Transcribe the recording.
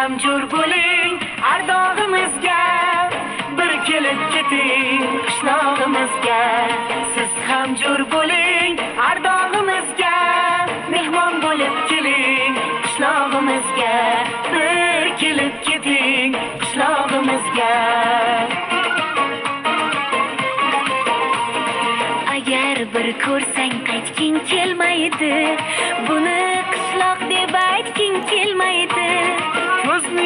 Ham jo'r bo'ling ardog'imizga, bir kelib keting qishlog'imizga. Siz ham jo'r bo'ling ardog'imizga, mehmon bo'lib keling qishlog'imizga, bir kelib keting qishlog'imizga. Agar bir ko'rsang qaytging kelmaydi, buni qishloq deb aytging kelmaydi. Ko'zni